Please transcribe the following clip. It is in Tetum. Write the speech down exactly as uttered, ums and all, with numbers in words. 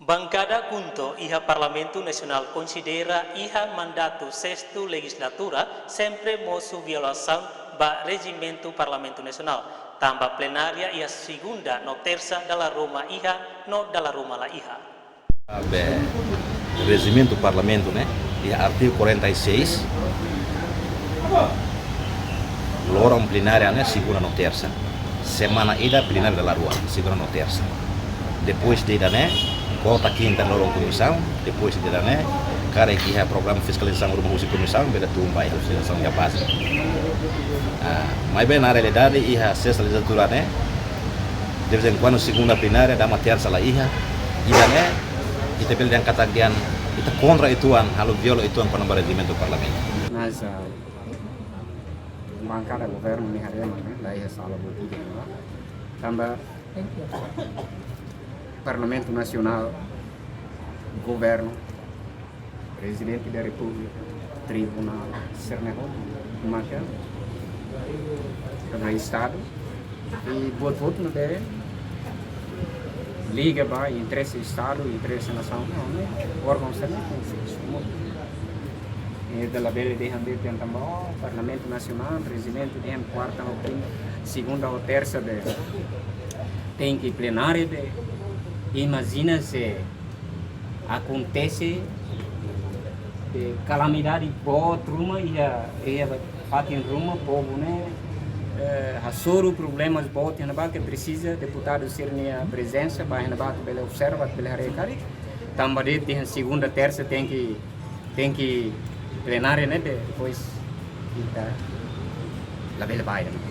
Bankada KHUNTO iha Parlamentu Nasionál konsidera iha mandatu sestu lejizlatura sempre mosu violasaun ba rejimentu Parlamentu Nasionál, tanba plenária iha segunda no tersa dala ruma iha no dala ruma la iha. Be, rejimentu Parlamentu ne'e, iha artigu quarenta e seis, loron plenária ne'e segunda no tersa. Semana ida plenária dala rua, segunda no tersa. Depois de ida ne'e, quarta, quinta loron komisaun, depois de ida ne'e, karik iha programa fiskalizasaun ruma husi komisaun, bele tun ba iha fiskalizasaun iha baze. Ah, maibé na realidade, iha sesta lejizlatura ne'e, de vez em quando segunda plenária, dala ruma tersa la iha, ida ne'e, ita bele dehan katak dehan, ita kontra uitoan, halo viola uitoan kona-ba rejimentu Parlamentu. Mas, ah, bankada governu nia haree mak ne'e, la iha sala buat ida ne'ebá. Tanba Parlamentu Nasionál, governu, Prezidente da Repúblika, tribunál, sira-ne'e hotu maka ba Estadu i buat hotu ne'ebé liga ba interese Estadu, interese nasaun, ne'e, ne'e, órgaun sira-ne'e tenke ser sumut. Ita labele dehan de'it tanba, oh, Parlamentu Nasionál, Prezidente dehan kuarta ou kinta, segunda ou tersa be tenke plenária be. Imajina se akontese, eh, kalamidade boot ruma iha, iha fatin ruma, povu ne'e, eh, hasoru problemas boot iha ne'ebá ke presiza deputadu sira-nia prezensa ba iha ne'ebá atu bele observa, atu bele haree karik. Tanba de'it iha segunda, tersa tenke, tenke plenária ne'ebé, depois ita labele bá iha ne'ebá.